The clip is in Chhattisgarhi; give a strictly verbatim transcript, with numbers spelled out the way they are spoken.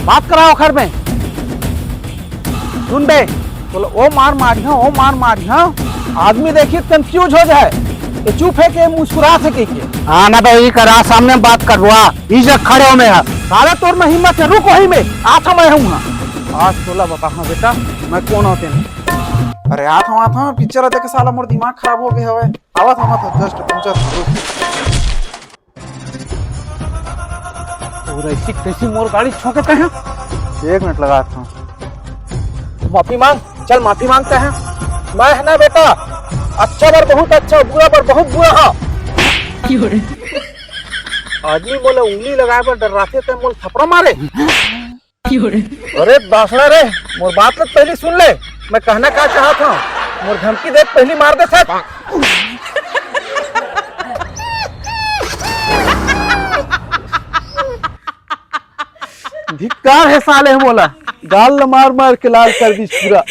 बात करा ओखर में। सुन बे, तोला ओ मार मारिहा, ओ मार मारिहा, आदमी देखी त कंफ्यूज हो जाए। ये चुप हे के मुस्कुरा सके के? हाँ ना बे, ई करा, सामने बात करबो, आ, ई जग खड़े हो में ह। साला तोर में हिम्मत हे, रुक वही में, आथा मैं हूँ। आज तोला बताहा बेटा, मैं कौन होते हैं। अरे आथा, आथा, पिक्चर देख के साला मोर दिमाग खराब हो गया हवे। आवत हूँ, आवत हूँ, just पहुंचत हूँ, रुक। और ऐसी कैसी मोर गाड़ी छोंके तैं? एक मिनट लगात हूँ। माफी मांग, चल माफी मांगते हैं। मैं है ना बेटा, अच्छा बर बहुत अच्छा, बुरा बर बहुत बुरा हा। आदमी मोला उंगली लगाए बर डर्राथे, तैं मोला थपरा मारे। अरे दासड़ा रे, मोर बात ल पहली सुन ले, मैं कहना का चाहत हूँ। मोर धमकी दे पहली मार दे सब। धिक्कार हे साले मोला, गाल ल मार मार के लाल कर दिस पूरा।